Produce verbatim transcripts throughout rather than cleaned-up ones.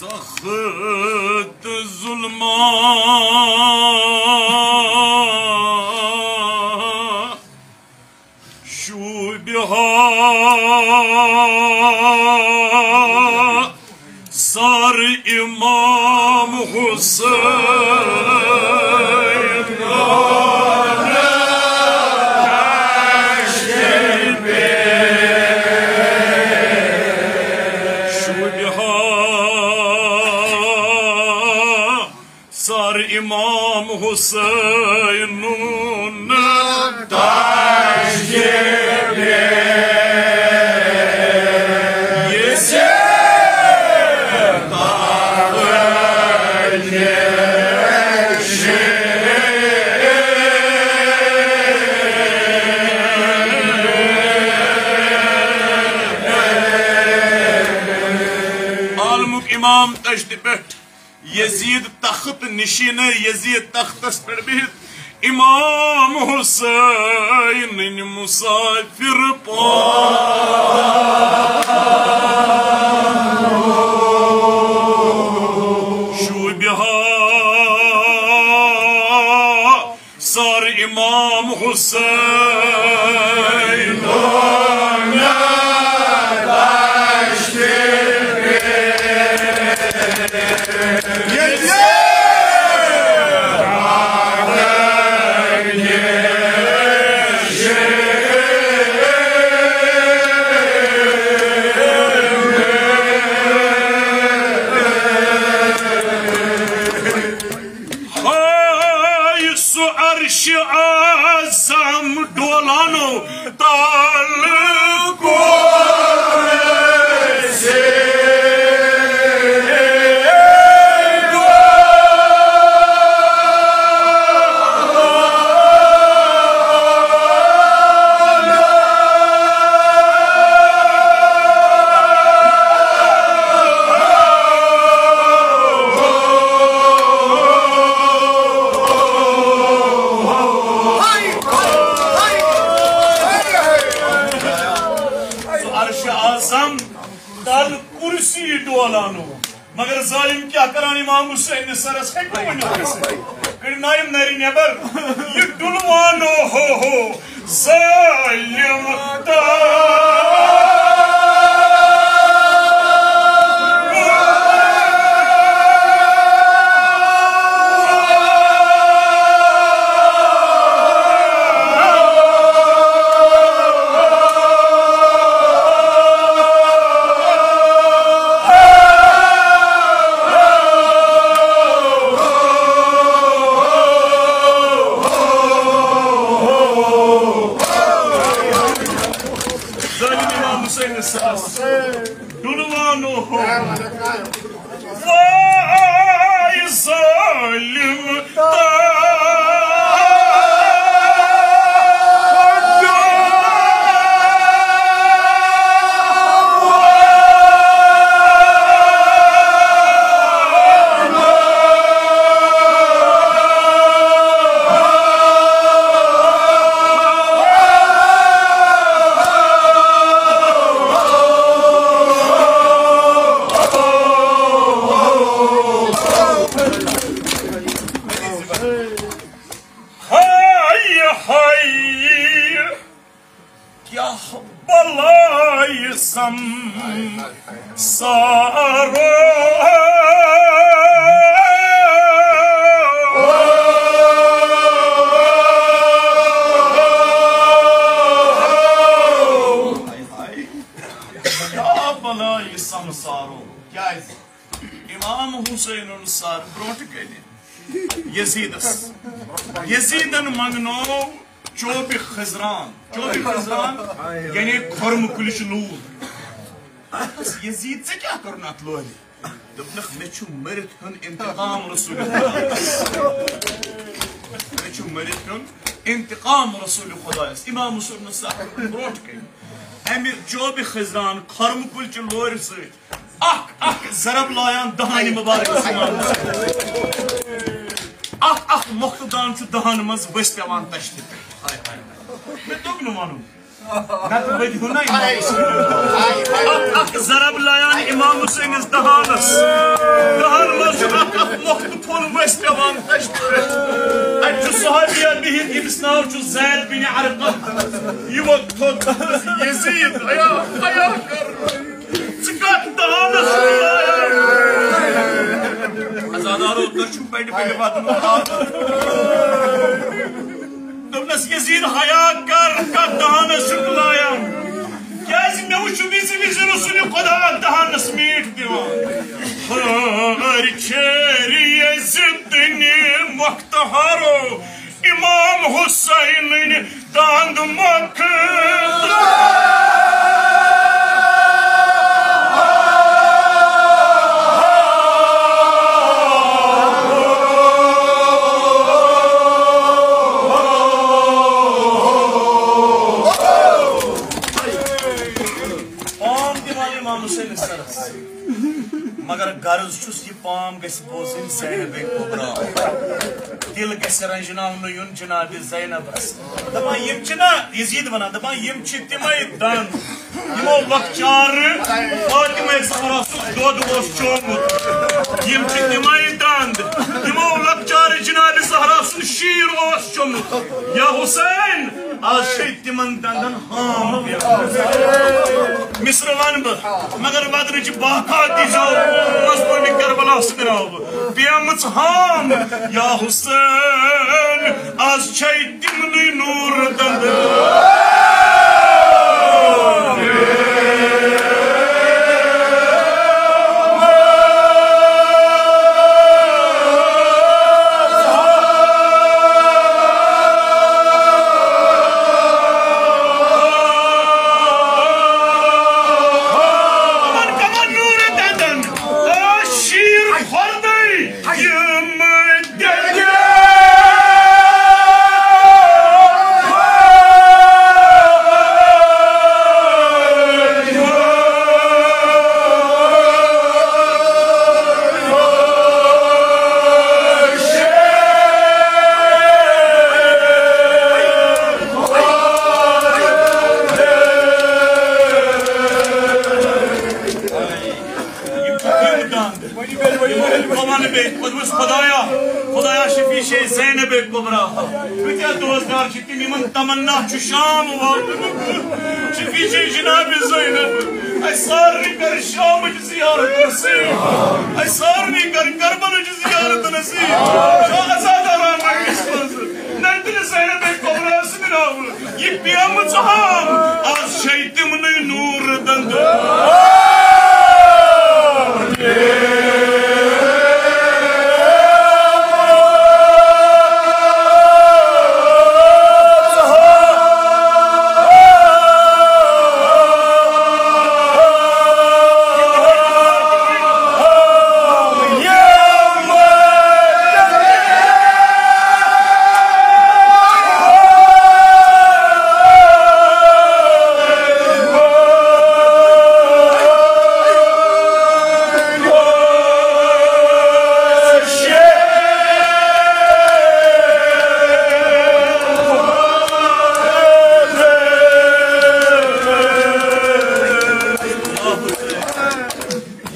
سخت ظلمہ شوبہِ ہا سر امام حسین۔ شوبہِ ہا سر امام حسین۔ عالمُک امام تشتِ پٮ۪ٹھ یزید تخت نشین، یزید تختس پٮ۪ٹھ بِہِتھ امام حسین مسافر پا شوبہِ ہا سر امام حسین۔ ہاے سُہ عرشِ اعظم ڈولانو تل۔ سُہ عرشِ اعظم تل کرسی ڈولانو۔ مگر ظالم کیٛاہ کران امام حسین سرس ہیٚکہِ نہٕ ؤنِتھ۔ کٔڑنایم نرِ نٮ۪بر، یہِ ڈُلوانو ہو ہو ظالم تل۔ ظالم امام حسین سرس ڈُلوانو ہو۔ واے ظالم ہاے ہاے، کیٛاہ بلاے سمسارو۔ کیٛاہ بلاے سمسارو۔ کیٛازِ؟ امام حسینُن سر برونٛٹھ کنہِ یزیدس، یزیدن منگنو چوبہِ خزران، چوبہِ خزران یعنی خرمہٕ کُلِچ لوٗر۔ دوٚپنس، یزید، ژےٚ کیٛاہ کوٚرُن اتھ لورِ؟ دوٚپنکھ، مےٚ چھُ مٔرِتھ ہیوٚن انتقام رسول خدایس۔ مےٚ چھُ مٔرِتھ ہیوٚن انتقام رسول خدایس۔ امام حسینُن سر برونٛٹھ کنہِ امہِ چوبہِ خزران خرمہٕ کُلچہِ لورِ سۭتۍ اکھ اکھ ضرب لایان دہانہِ مبارکس منٛز۔ اکھ اکھ مۄختہٕ دان چھُ دہانہٕ منٛز ؤسۍ پٮ۪وان تشتہِ پٮ۪ٹھ۔ ہاے ہاے۔ مےٚ توٚگ نہٕ وَنُن۔ نتہٕ ؤتھۍ ہُہ نہ اکھ اکھ ضرب لایان امام حسینس دہانس۔ ووٚن ؤسۍ پٮ۪وان دشتہِ پٮ۪ٹھ۔ اَتہِ چھُ صحابیہ بِہِتھ، ییٚمِس ناو چھُ زید بن ارقم۔ یہِ ووٚتھ تھوٚد، دوٚپنَس، "یزید، حیا، حیا کر، ژٕ کَتھ دانَس چھُکھ لایان؟" عزادارو، تۄہہِ چھُو بَڑِ بَڑِ وَدنُک عادت۔ دوٚپنَس، "یزید، حیا کر، کَتھ دانَس چھُکھ لایان؟" کیازِ مےٚ وُچھ وِزِ وِزِ رسول خدا دہانس میٖٹھ دِوان۔ ہٲرۍ چھیرِ یزیدنہِ مۄختہارو امام حسینٕنۍ داند مۄکھ۔ پام دِوان امام حسین سرس، مگر غرض چھُس یہِ پام گژھِ بوزٕنۍ زینب کبرا۔ دِل گژھِ رنجناونہٕ یُن جناب زینبس۔ دپان یِم چھِنہ یزید ونان، دپان یِم چھِ تِمے دند، یِمو لۄکچارٕ فاطمہ زہرا سُنٛد دۄد اوس چومُت۔ یِم چھِ تِمے دند، یِمو لۄکچارٕ جناب زہرا سُنٛد شیر اوس چومُت۔ یا حسین، آز چھے تِمن دندن ہام پیمٕژ۔ مصرٕ ونہٕ بہٕ، مگر ودنٕچ باکھا دیٖزیو مظلومِ کربلا سٕنٛدِ راوٕ۔ پیمٕژ ہام، یا حسین، آز چھے تِمنٕے نوٗر دندٕ۔ یِمن کمن نوٗرٕ دندن، ٲس شیٖر کھۄردٕے یِم دٔلیٖل۔ یِم چھِ تِم دنٛد۔ بہٕ وَنہٕ بیٚیہِ، بہٕ دوٚپُس، خۄدایا، خۄدایا، شفیع چھے زینب کبرا۔ کۭتیٛاہ دوستدار چھِ تِم، یِمن تمنا چھُ شام واتُن۔ شفیع چھے جناب زینب۔ اَسہِ سارنٕے کر شامٕچ زیارت نصیب۔ اَسہِ سارنٕے کر کربلٕچ زیارت نصیب۔ شاہ آزاد آرام أکِس منٛز۔ نندِ زینب کبرا سٕنٛدِ ناوٕ۔ یہِ پیمٕژ ہام، آز چھے تِمنٕے نوٗر دندٕ۔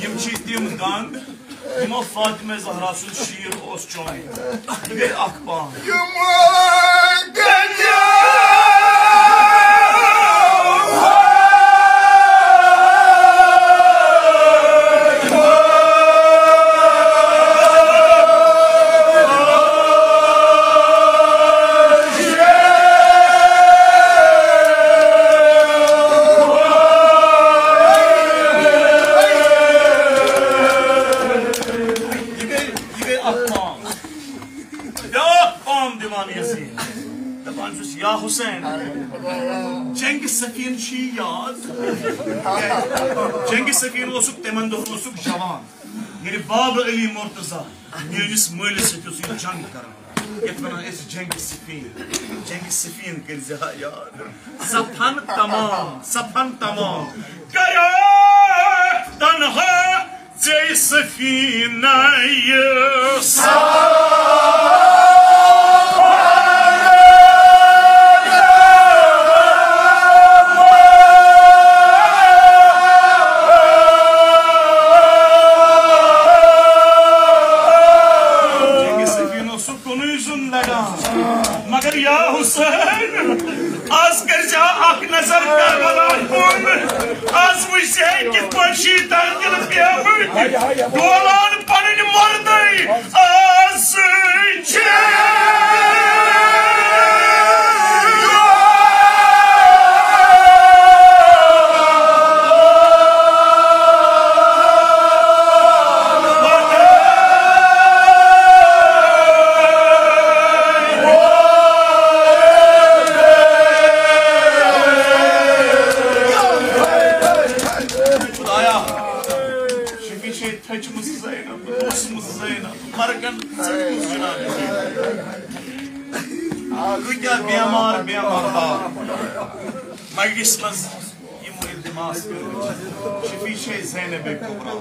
یِم چھِ تِم دنٛد، یِمو فاطمہ زہرا سُنٛد شیٖر اوس چومُت۔ یہِ گٔے اکھ پام۔ یہِ گٔے، یہِ گٔے اکھ پام۔ بیٛاکھ پام دِوان یزید۔ دَپان چھُس، یا حسین، جنگِ صفین چھی یاد؟ جنگِ صفین اوسُکھ، تِمن دۄہن اوسُکھ جوان۔ ییٚلہِ بابہٕ علی مرتضیٰ میٲنِس مٲلِس سۭتۍ اوس یہِ جنگ کران، یتھ ونان ٲسۍ جنگِ صفین۔ جنگِ صفین کٔرۍ زِ ہا یاد۔ صفن تمام، صفن تمام۔ کریکھ تنہا ژے سفینہ یہِ سوار۔ از کٔرۍ زِ اکھ نظر کربلا کُن۔ از وٕچھ زِ کِتھ پٲٹھۍ شیٖتن دِلہٕ پیمٕتۍ ڈولان پنٕنۍ مردٕے۔ از چھِ خدایا، شفیع چھے تھٔچمٕژ زینب، روٗسمٕژ زینب، مرگن ژٔٹمٕژ جناب زینب۔ کۭتیاہ بیمار، بیمار دار مجلس منٛز یِمو التماس کٔرمٕژ۔ شفیع چھے زینب کبریٰ۔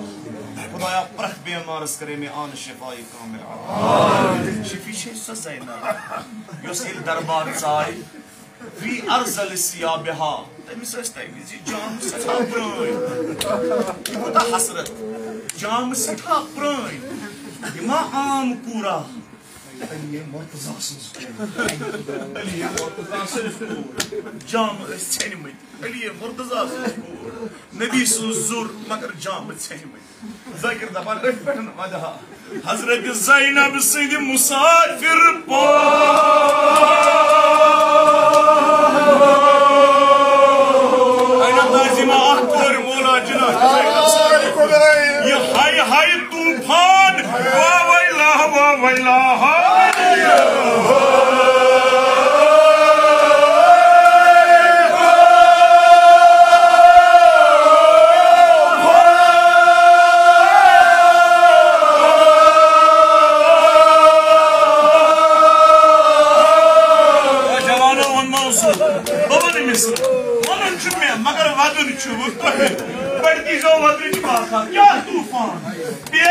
خدایا، پرٛٮ۪تھ بیمارس کرے مےٚ آن شفای کامل عطا۔ شفیع چھے سۄ زینب، یۄس ییٚلہِ دربار ژایہِ، فی ارذل ثیابہا، تٔمِس ٲسۍ تَمہِ وِزِ جامہٕ سٮ۪ٹھاہ پرٛٲنۍ۔ یہِ کوٗتاہ حسرت، جامہٕ سٮ۪ٹھاہ پرٛٲنۍ۔ یہِ ما عام کوٗرا؟ علی مرتضیٰ سٕنٛز کوٗر۔ علی مرتضیٰ سٕنٛز کوٗر۔ جامہٕ ٲسۍ ژھیٚنمٕتۍ۔ علی مرتضیٰ سٕنٛز کوٗر۔ نبی سٕنٛز زُر، مگر جامہٕ ژھیٚنمٕتۍ۔ ذٲکِر دپان أتھۍ پٮ۪ٹھ وَدہا۔ حضرت زینب سٕنٛدِ مسافر پٲٹھۍ۔ اَڑٮ۪ن تعظیٖمہ اکھ کٔر مولا جناب۔ یہِ ہاے ہاے طوفان، واہ ویلاہ، واہ ویلاہ۔ جوانو، ووٚنمو سُہ، بہٕ وَنہٕ أمِس، وَنُن چھُ مےٚ، مگر وَدُن چھُ وۄنۍ تۄہہِ۔ گۄڈٕ دیٖزیو وَدنٕچ باکھا، کیٛاہ طوٗفان؟ بے